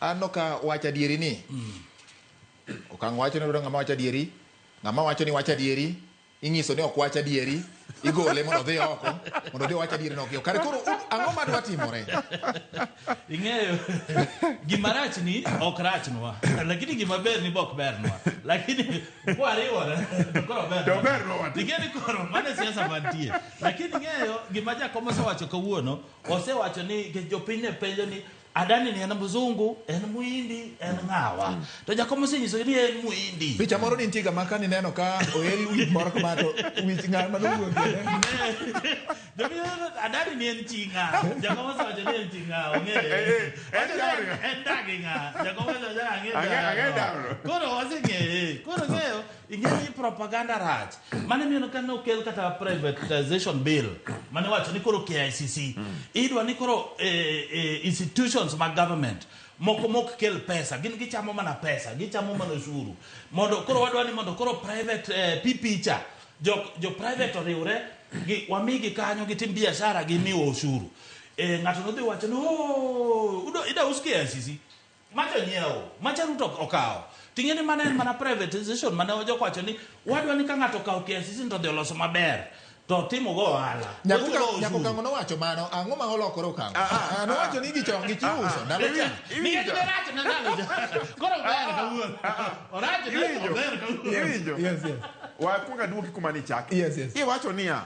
Aneno ka wacho adieri ni. Okang' wacho ni ng'ama wacho adieri, ng'ama wacho ni wacho adieri, ing'iso ni ok wach adieri, igole mondo odhi oko, mondo odhi owach adieri no. Kare koro ang'o madwa timore? Ing'eyo gima rach ni ok rachnwa, lakini gima ber ni bok bernwa, lakini kwariwore to koro ber. To bernwa wati. Ing'e ni koro mano e siasa mantie. Lakini ing'eyo gima Jakom osewacho kawuono, osewacho ni nikech jopiny ne penjo ni Adani ni en mzungu, en muhindi, en ng'awa. To Jakom osenyiso ni en muhindi. Picha moro nitie ga ma ka nineno ka oel wich moro kama to wich ng'ama nowuokie. Jopiny Adani ni en chi ng'a. Jakom osewacho ni en chi ng'a, ong'e. En dawro. En dagi ng'a. Jakom osewacho ni ang'e Ang'e dawro. dawro. Koro waseng'eye. Koro ng'eyo, ing'e ni propaganda rach. Mane miyo ka nokel kata privatization bill mane wacho ni koro KICC idwa ni koro institutions mag government moko mok kel pesa gin gichamo mana pesa gichamo mana osuru mondo koro wadwa ni mondo koro private PP cha jo private oriwre gi wamigi kanyo gitim biashara gimiwa osuru ng'ato nodhi wacho ni oh ida us KICC macha nyiewo macha Ruto okawo ting'e ni mano en mana privatization mane ojok wacho ni wadwa ni ka ng'ato okawo KICC to odhi oloso maber to timo go ohala Ochulo Nyako osuru. Okang'o nowacho mano, ang'o ma olokore Okang'o? Nowacho ni gichon gichiuso ndalo cha. Nikech ne rach na ndalo cha. Koro ber kawuono. Orach ne Iwinjo? ober kawuono. Iwinjo? Yes. Wakwong aduoki kuma nichake. Yes. Iwacho niya,